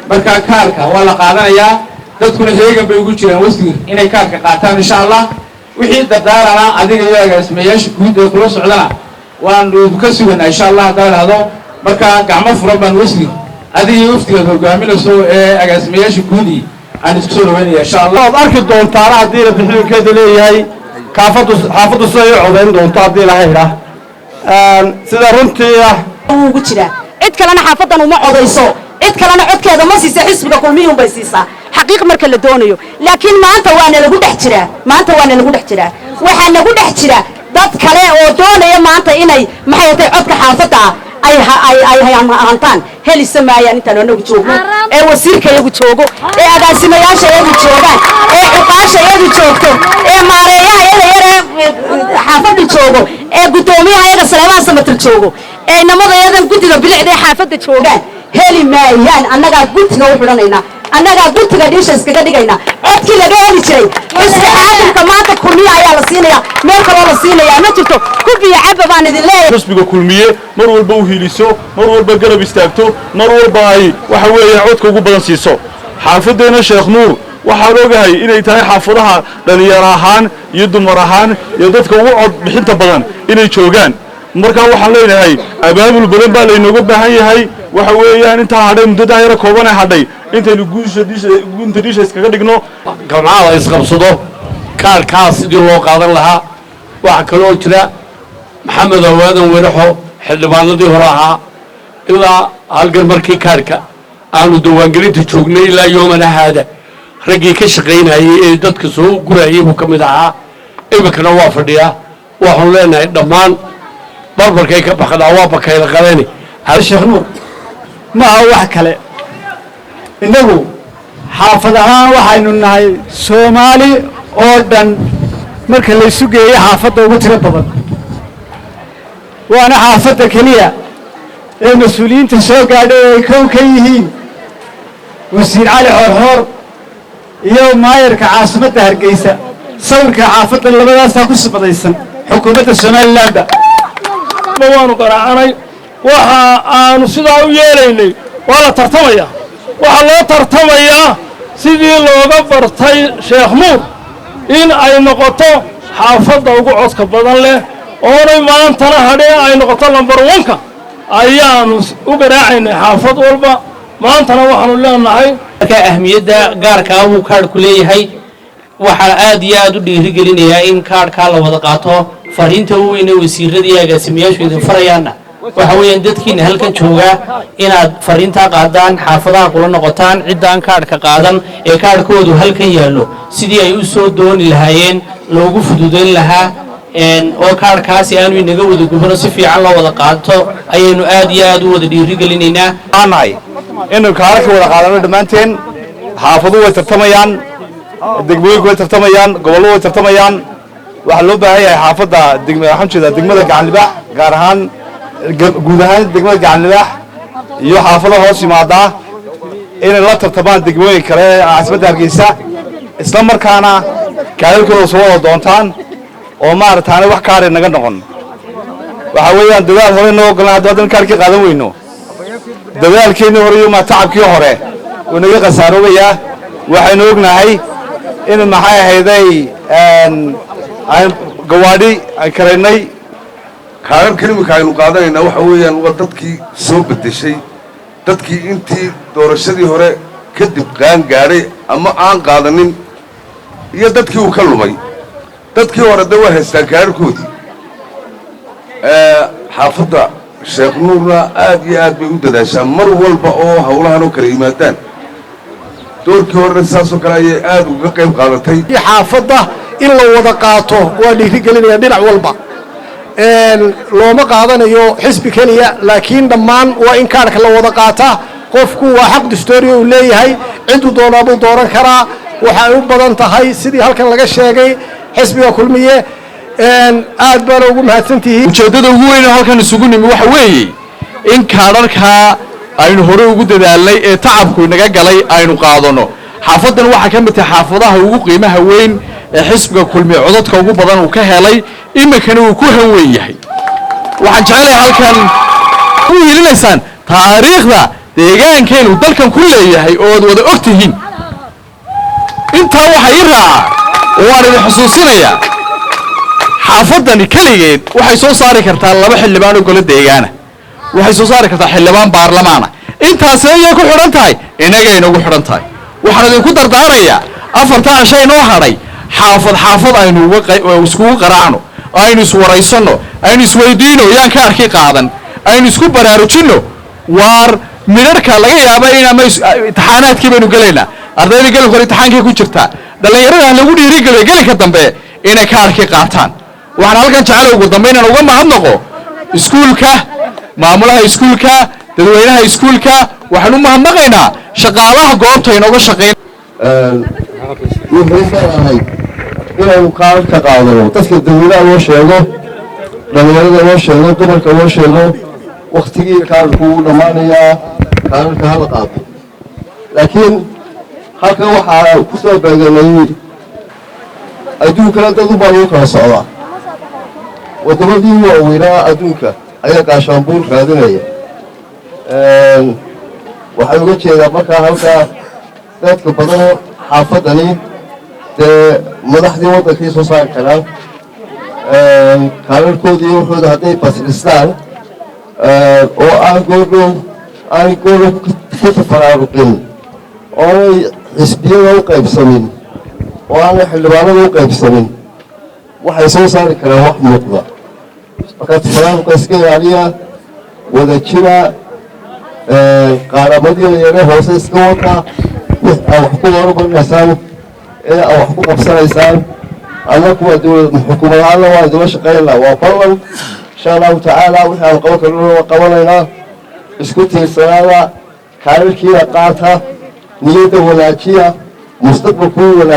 Marka kaarka waa la qaadanayaa, dadkuna heegan bay ugu jiraan, wasiir, inay kaarka qaataan, insha Allah. Wixii dardaarana adiga iyo agaasimayaasha guud ee kula socdana waanu ka suganaa, insha Allah, haddaa idhahdo. Marka gacmo furan baan, wasiir, adiga iyo wafdigaad hogaaminayso ee agaasimayaasha guudii aan isku soo dhaweynaya, insha Allah. Waad arki doontaana haddii la bixinkeedu leeyahay kaafaddu xaafaddu siday u codayn doonto haddii laha idhaah sida runtii ah. Ugu jiraa cid kalena xaafadan uma codayso, cid kalena codkeeda ma siisa, xisbiga Kulmiyuun bay siisaa, xaqiiq marka la doonayo. Laakiin maanta waana lagu dhex jiraa, maanta waana lagu dhex jiraa. Waxaa nagu dhex jira dad kale oo doonaya maanta inay, maxay tahay, codka xaafadda ah ay hantaan. Helisa maayaan intaan anagu joogno, ee wasiirka iyagu joogo, ee agaasimayaasha iyagu joogaan, ee cuqaasha iyagu joogto, ee maareeyaha iyaga yaree xaafadda joogo, ee guddoomiyaha iyaga Saleemaan Samatir joogo, ee inamada iyadan guddida bilicda ee xaafadda joogaan. Heli maayaan. Annagaa guntiga u xidhanaynaa, annagaa guntiga dhiisha iskaga dhigaynaa. Codkii laga heli jiray xisbi xaakimka maanta Kulmiye ayaa la siinaya, meel kaloo la siinayaa ma jirto. Ku biyo caba baan idin leeyahay. Xisbiga Kulmiye mar walba u hiiliso, mar walba garab istaagto, mar walba ay waxa weeye codka ugu badan siiso. Xaafaddeena Sheekh Nuur waxaan ogahay inay tahay xaafadaha dhalinyaro ahaan iyo dumar ahaan iyo dadka ugu cod bixinta badan inay joogaan. Markaa waxaan leenahay abaabul badan baa laynooga baahan yahay. Waxa weeyaan intaa hadhay, muddadaa yara kooban ee hadhay, intaynu guusha gunta dhiisha iskaga dhigno. Gamcaha la isqabsado kaarkaas sidii loo qaadan lahaa. Waxaa kaloo jira Maxamed Awaadan Weraxo, xildhibaanadii hore ahaa, ilaa halgan markii kaarka aanu diiwaangelinta joognay ilaa yoomana haada raggii ka shaqaynayay ee dadka soo gurayay buu ka mid ahaa, iminkana waa fadhiyaa. Waxaanu leenahay dhammaan barbarkay ka baxdaa waa bakayla qabeen. Sheekh Nuur ma aha wax kale. Innagu xaafad ahaan waxaynu nahay Soomaali oo dhan marka laysu geeyo xaafadda ugu tiro badan, waana xaafadda keliya ee mas-uuliyiinta soo gaadhay ay kow ka yihiin Wasiir Cali Xoorxoor iyo maayarka caasimadda Hargeysa. Sawirka xaafadda labadaasaa ku sibadaysan xukuumadda Somalilandba. Waanu qaraacanay. Waxa aanu sidaa u yeelaynay waa la tartamayaa. Waxaa loo tartamayaa sidii looga bartay Sheekh Nuur in ay noqoto xaafadda ugu codka badan leh, oonay maantana hadhee ay noqoto number one-ka ayaanu u garaacaynay xaafad walba. Maantana waxaanu leenahay Marka ahmiyadda gaarkaa buu kaadhku leeyahay. Waxaa aad iyo aad u dhiirigelinayaa in kaadhkaa la wada qaato. Fariinta u weyne wasiiradii agaasimayaashu idin farayaanna waxa weeyaan dadkiina halkan joogaa inaad fariintaa qaadaan, xaafadaha kula noqotaan ciddaan kaadhka qaadan ee kaadhkoodu halkan yaallo, sidii ay u soo dooni lahaayeen loogu fududayn lahaa, oo kaadhkaasi aanu inaga wada gubano, si fiican loo wada qaato ayaynu aad iyo aad u wada dhiirigelinaynaa. Nahay inaynu kaararka wada qaadano dhammaanteen. Xaafaduhu way tartamayaan, degmooyinku way tartamayaan, gobollo way tartamayaan. Waxaa loo baahan yahay xaafadda degma, waxaan jeedaa degmada Gacanlibaax gaar ahaan, guud ahaan degmada Gacanlibaax iyo xaafado hoos yimaadaa inay la tartamaan degmooyin kale ee caasimadda Hargeysa, isla markaana kaararkooda soo wada doontaan oo maaragtaane wax kaari naga noqon. Waxa weeyaan dadaal hore noo ogolan. Haddii haddana kaarkii qaadan weyno, dadaalkeennii hore iyo tacabkii hore wuu naga khasaaroobayaa. Waxaynu ognahay in, maxay ahayday, aan gawaadhi aan karaynay. Kaararkan iminka aynu qaadanaynaa waxa weeyaan waa dadkii soo beddeshay, dadkii intii doorashadii hore kadib qaan gaadhay ama aan qaadanin iyo dadkii uu ka lumay. Dadkii hore de waa haystaan kaararkoodii. Xaafadda Sheekh Nuurna aad iyo aad bay u dadaashaa mar walba oo howlahan oo kale yimaadaan. Doorkii horena sidaasoo kale ayay aad uga qayb qaadatay. Xaafadda in la wada qaato waa dhiirigelinaya. Dhinac walba looma qaadanayo xisbi keliya, laakiin dhammaan waa in kaarhka la wada qaataa. Qofku waa xaq dastuuriya uu leeyahay, ciduu doonaa buu dooran karaa. Waxay u badan tahay sidii halkan laga sheegay xisbiga Kulmiye. Aad baana ugu mahadsantihiin. Ujeeddada ugu weyn oo halkan isugu nimi waxa weeye in kaadharkaa aynu hore ugu dadaalnay ee tacabku inaga galay aynu qaadano. Xaafaddan waxaa ka mid tahay xaafadaha ugu qiimaha weyn ee xisbiga Kulmiye codadka ugu badan uu ka helay, iminkana uu ku han weyn yahay. Waxaan jecelahay halkan u hiilinaysaan taariikhda. Deegaankeenu dalkan ku leeyahay oo ad wada og tihiin. Intaa waxaa ii raaca oo waan idin xusuusinayaa, xaafaddani keligeed waxay soo saari kartaa laba xildhibaan oo golo deegaana, waxay soo saari kartaa xildhibaan baarlamaana. Intaasina iyay ku xidhan tahay? Inagay inagu xidhan tahay. Waxaan idinku dardaarayaa, 4-taa cisho inoo hadhay, xaafad xaafad aynu iskugu qaraacno, aynu iswaraysanno, aynu isweydiino yaan kaarkii qaadan, aynu isku baraarujinno. Waar midharhka laga yaaba in ama imtixaanaadkii baynu gelaynaa, ardayda gelin hore imtixaankay ku jirtaa, dhallinyarada ha lagu dhiirigeliyo gelinka dambe inay kaarkii qaataan. Waxaan halkan jecel ugu dambe inaan uga mahadnaqo iskuulka, maamulaha iskuulka, dadweynaha iskuulka. Waxaan u mahadnaqaynaa shaqaalaha goobta inooga shaqayn. Wuxuu leeyahay inaynu kaararka qaadano, dadka dadweynaha loo sheego, dhallinyarada loo sheego, dumarka loo sheego, waktigii kaararku wuu dhammaanayaa, kaararka hala qaato. Laakiin halkan waxaa ku soo beeganay, adduunkana dad ubaa lagu kala socdaa. Waddamadii waaweynaa adduunka ayaa gaashaanbuur raadinaya. Waxaan uga jeedaa markaa halkaa dadka badanoo xaafaddani dee madaxdii waddankii soo saari karaan kaararkoodii waxooda hadday basristaan oo aan goordhow aan goordhow ku tafaraaruqin, oonay xisbiyada u qaybsamin, oo aanay xildhibaanada u qaybsamin, waxay soo saari karaan wax muuqda. Markaa tafaraaruqa iska ilaaliya, wada jira, qaaramadii yare hoose iska wata, wix aa wax ku horumarinaysaan ee aa wax ku qabsanaysaan. Annaku waa dowlad xukuumad ahaanna waan idinla shaqaynaynaa, waa ballan, insha Allahu tacaala. Wixii aan qaban karno waa qabanaynaa. Isku tiirsanaada, kaararkiina qaata, niyadda wanaajiya, mustaqbalkuu wanaag.